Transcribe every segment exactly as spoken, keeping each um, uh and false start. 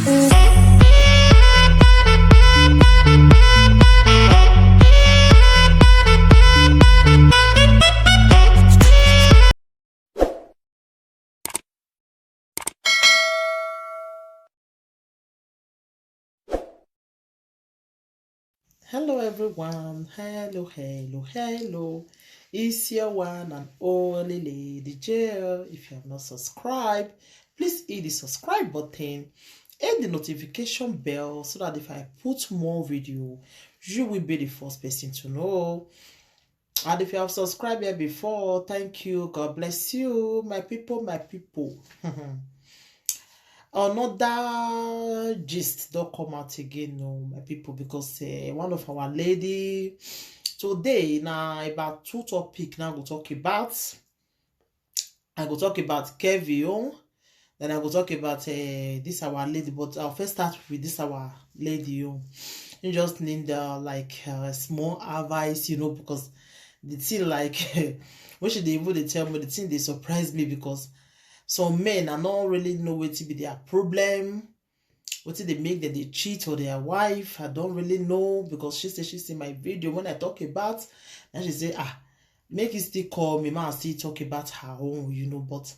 Hello everyone, hello, hello, hello. It's your one and only Lady J L. If you have not subscribed, please hit the subscribe button, hit the notification bell so that if I put more video, you will be the first person to know. And if you have subscribed here before, thank you. God bless you, my people, my people. Another gist don't come out again, no, my people, because uh, one of our lady today now about two topic now go talk about. I go talk about Kevin own. Then I go talk about uh, this our lady, but I'll first start with this our lady own. You just need uh, like uh, small advice, you know, because the thing like when she dey even dey tell me the thing they surprise me because some men I don't really know what to be their problem. What did they make that they cheat on their wife? I don't really know because she said she see my video when I talk about, and she say ah, make it still call me, man, still talk about her own, you know. But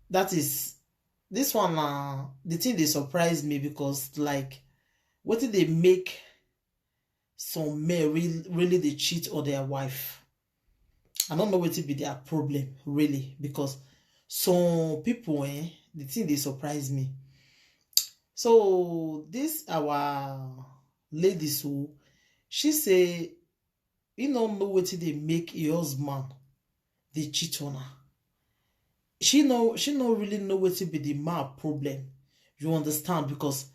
that is this one. Uh, the thing they surprise me because like, what did they make some men really, really they cheat on their wife? I don't know what to be their problem really because some people, eh, the thing they surprise me. So this our lady, so she say he no know what they make your husband they cheat on her. She no, she no really know what to be the man problem. You understand because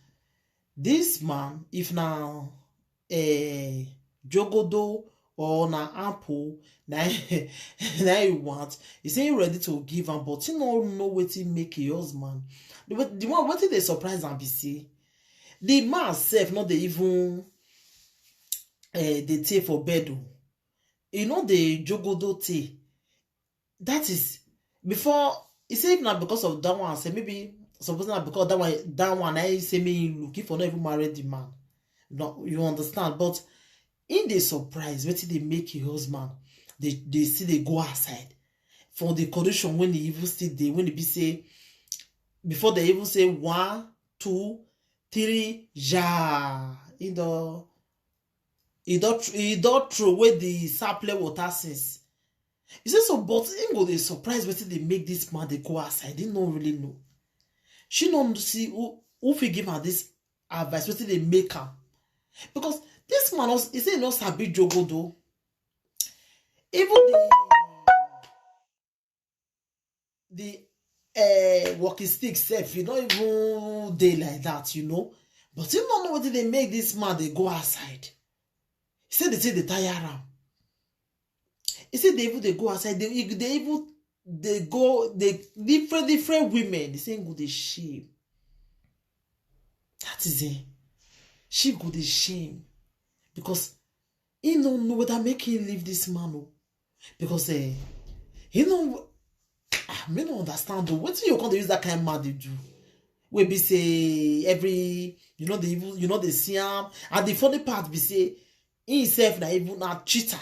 this man, if now eh, jogodo or na apple na na he want, he say he ready to give am, but he no know wetin make him husband. The, the one wetin dey surprise am be say the man sef no dey even eh, dey tey for bed o. He no dey jogodo tey. That is before he say if na because of that one, say maybe suppose na because that one, that one na he say me he look if for not even marry the man. No, you understand, but in the surprise wetin dey make him husband dey dey still dey go outside for the condition when he even still dey, when he be say before they even say one, two, three, ja, he don he don tr- he don throw away the sapling water since. He say so, but him go dey surprise wetin dey make this man dey go outside. He no really know. She no see who who fit give am this advice wetin dey make am, because this man no, he say he no sabi jogodo. Even the the uh, walking stick sef, e no even dey like that, you know. But he no know wetin dey make this man dey go outside. He say the thing dey tire am. He say they even dey go outside. They, they even dey go the different different women. He say he go dey shame. That is it. She go dey shame because he no know whether make him leave this man o, because eh, he no ah, me no understand o. Wetin you come dey use that kind man dey do? Wey be say every you know dey even you know dey see am, and the funny part be say he himself na even na cheater.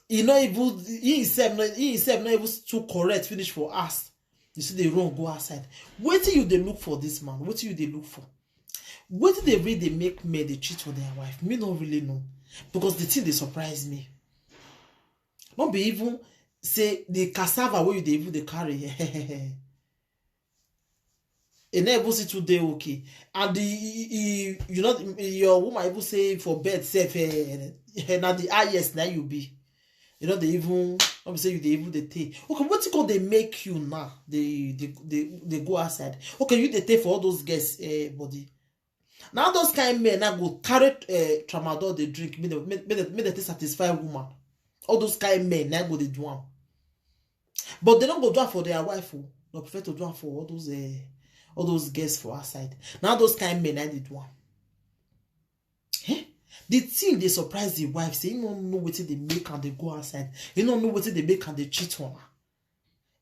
He no even he himself no he himself no even too correct finish for us. You see, they run go outside. Wetin you dey look for this man? Wetin you dey look for? Wetin dey really dey make men dey cheat on their wife? Me no really know, because the thing dey surprise me. No be even say the cassava wey you dey even dey carry, e no even see too dey okay. And the e- e- you know your woman even say for bed sef, eh, eh, na the highest na you be. You know they even no be say you dey even dey take. Okay, wetin come dey make you now? They they they, they go outside. Okay, you dey take for all those girls eh, body. Now those kind men now go carry uh, tramadol they drink, make they, make, make they, make they take satisfy woman. All those kind men now go they do am. But they don't go do am for their wife. Oh. They prefer to do am for all those uh, all those girls for outside. Now those kind men now they do am. Eh? The thing they surprise the wife say he no know wetin they make and they go outside. He no know wetin they make and they cheat on her.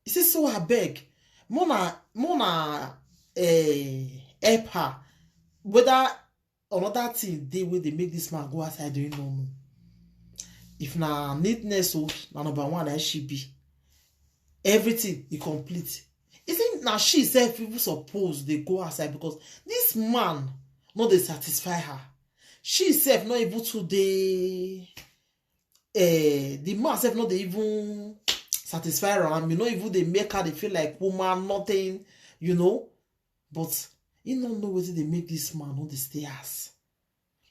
He say so I beg. Mona mona eh, help her. Whether another thing dey wey dey make this man go outside, you no know. If na neatness, o, na number one na she be. Everything e complete. Isn't na she sef even suppose dey go outside, because this man no dey satisfy her. She sef no even too dey, eh, the man sef no dey even satisfy her. You no even dey make her dey feel like woman, nothing, you know. But he no know wetin dey make this man no dey stay house.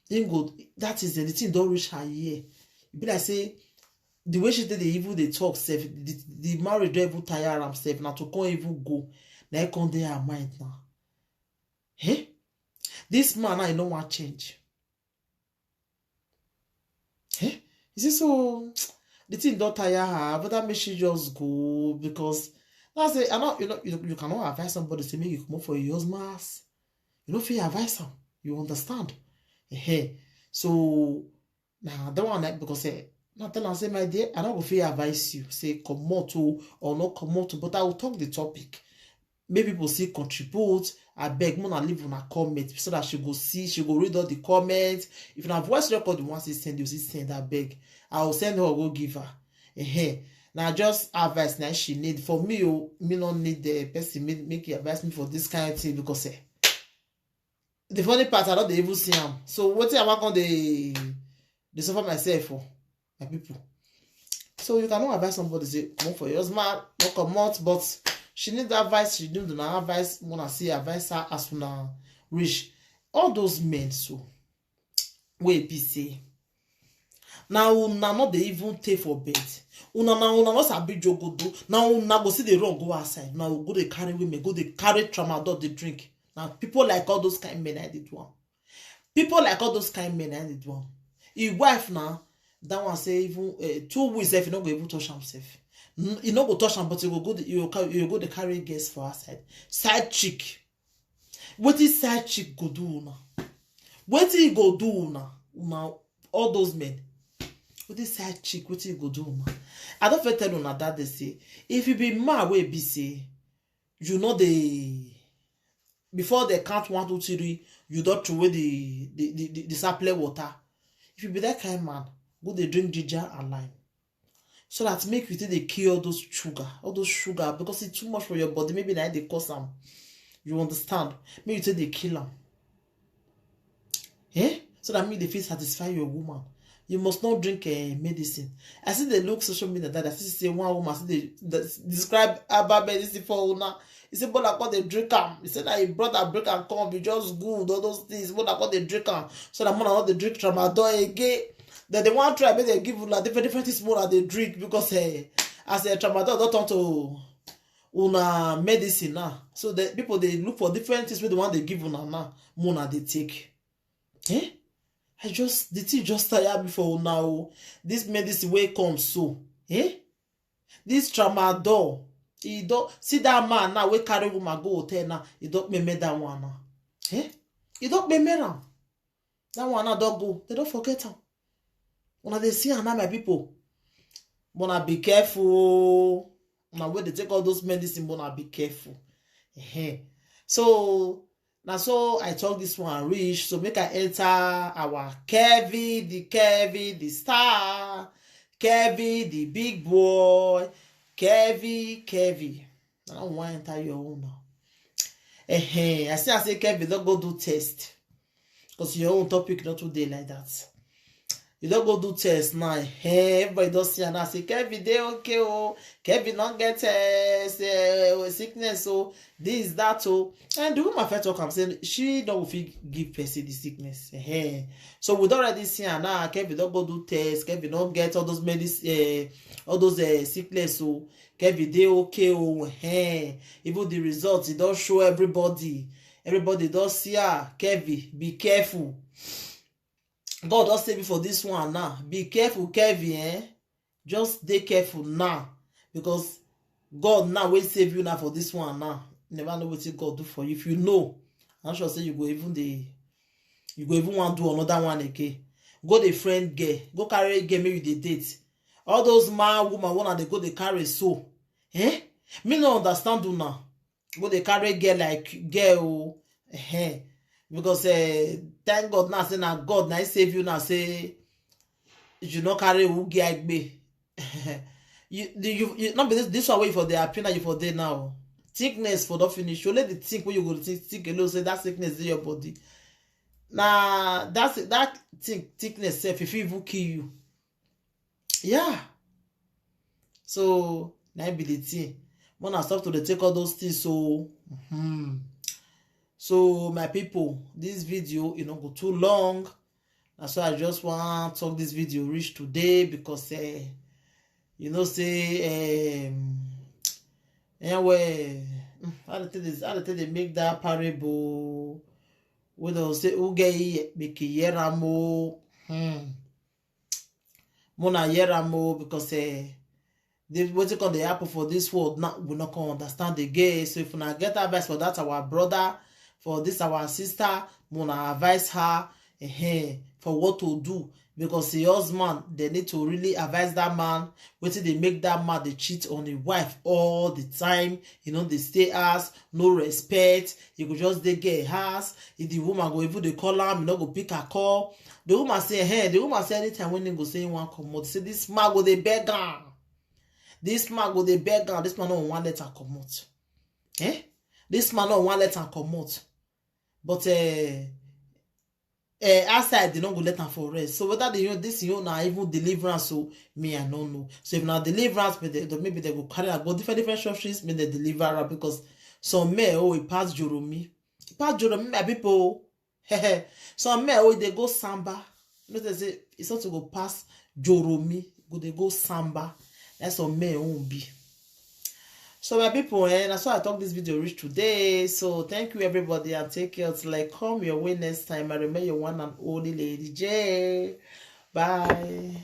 He go, that is the thing don reach her ear. E be like say the way she take dey even dey talk sef, the, the marriage don even tire am sef. Na to come even go, na e come dey her mind now. Eh? This man now, he no wan change. Eh? You see, so the thing don tire her. Better make she just go, because I say, I know, you know, you, you cannot advise somebody say make you comot for your husband house. You no fit advise am. You understand? Eh. So na that one, eh, because, eh, na tell am say, my dear, I no go fit advise you say comot o or no comot o, but I will talk the topic. Make people still contribute. Abeg, una leave una comment so that she go see, she go read all the comments. If na voice record you wan still send, you still send, abeg. I will send her, go give her. Ehen. Na just advice na she need. For me o, me no need the person make, make you advise me for this kind of thing, because, eh, the funny part, I no dey even see am. So wetin I wan come dey, dey suffer myself for, my people? So you cannot advise somebody say comot for your husband, no comot, but she need advice, she need una advice, una see advise her as una reach. All those men so, wey be say na una no dey even tey for bed. Una, na una no sabi jogodo. Na una go still dey run go outside. Na go dey carry women, go dey carry tramadol dey drink. Na people like all those kind men I dey do am. People like all those kind men I dey do am. Him wife na, that one say even, eh, two weeks sef, he no go even touch am sef. N-, he no go touch am, but he go go dey, he go ca-, he go go dey carry girls for outside. Side chick. Wetin side chick go do una? Wetin he go do una? Una, all those men. Wetin side chick, wetin he go do una? I don first tell una that day say, if you be man wey be say you no dey, before they count one, two, three, you don throw away the, the, the, the, the sapling water. If you be that kind man, go dey drink ginger and lime, so that make you take dey kill all those sugar, all those sugar, because it's too much for your body. Maybe na dey cause am. You understand? Make you take dey kill am. Eh? So that make you fit satisfy your woman. You must not drink, eh, medicine. I see they look social media that I see say one woman see they, they describe herbal medicine for una. He say, "Bola come dey drink am." He say na him brother bring am come. He just good, all those things. Bola come dey drink am. So that man no dey drink tramadol again. Then they wan try make they give una different, different things more dey drink, because, eh, as a tramadol don turn to una medicine now. So the people dey look for different things wey they wan dey give una now. Una dey take. Eh? I just, the thing just tire me for una o. This medicine wey come so, eh? This tramadol, e don, see that man now wey carry woman go hotel now, e don kpeme that one now. Eh? E don kpeme am. That one now don go. They don forget am. Una dey see am now, my people. But una be careful o. Una wey dey take all those medicine, but una be careful. Ehen. So na so I talk this one reach. So make I enter our Kevin, the Kevin, the star, Kevin, the big boy, Kevin, Kevin. I don't want enter your own now. Ehen, I see, I say Kevin don go do test, because your own topic not today like that. You don go do test now. Hey, everybody don see am now. Say Kevin dey okay o. Kevin no get, eh, say, eh, sickness o. This, that o. And the woman first talk am say she no go fit give person the sickness. Hey. So we don already see am now. Kevin don go do test. Kevin don get all those medicine, eh, all those, eh, sickness o. Kevin dey okay o. Hey. Even the results, e don show everybody. Everybody don see am. Kevin, be careful. God don save you for this one now. Be careful, Kevin, eh? Just dey careful now, because God now wey save you now for this one now, never know wetin God do for you. If you know, I'm sure say you go even dey, you go even wan do another one again. Go dey friend girl, go carry girl make you dey date. All those man, woman, una dey go dey carry so, eh? Me no understand una. Go dey carry girl like girl o, Ehen. Because uh, thank God now say na God na save you now say you no carry uge agbe. You, the- you, you not be this, this one way for the appeal you for there now. Sickness for don't finish. Only the thing when you go think, think alone say that sickness in your body. Now that's that thing sickness self if it even kill you. Yeah. So na be the thing. When I stop to dey take all those things, so hmm. So my people, this video you know go too long. That's why I just want talk this video reach today because uh, you know say um, anyway, mm, how to take this? How to take they make that parable? We don't say who get it make it hear am o. Hmm. Mona hear am o because uh, the wetin come dey happen for this world now we no come understand again. So if una get advice for that our brother, for this our sister, mona advise her eh, for what to do because the husband they need to really advise that man wetin dey make that man dey cheat on him wife all the time. You know they stay house, no respect. You go just dey get house. If the woman go even dey call am, you no go pick her call. The woman say hey, the woman say anytime when he go say he wan comot, say this man go dey beg am. This man go dey beg am. This man no wan let her comot. Eh? This man no wan let her comot. But uh, uh, outside they no go let am for rest. So whether they you know, this you know na even deliverance, so me I no know. So if na deliverance, but they, maybe they go carry am go different different churches, make they deliver am because some men oh it pass Joromi, it pass Joromi my people. Some men oh they go samba. You know they say it's not to go pass Joromi, go they go samba. That's some men won't be. So my people, eh, that's why I talk this video reach today. So thank you everybody and take care till I come your way next time. I remain your one and only Lady J. Bye.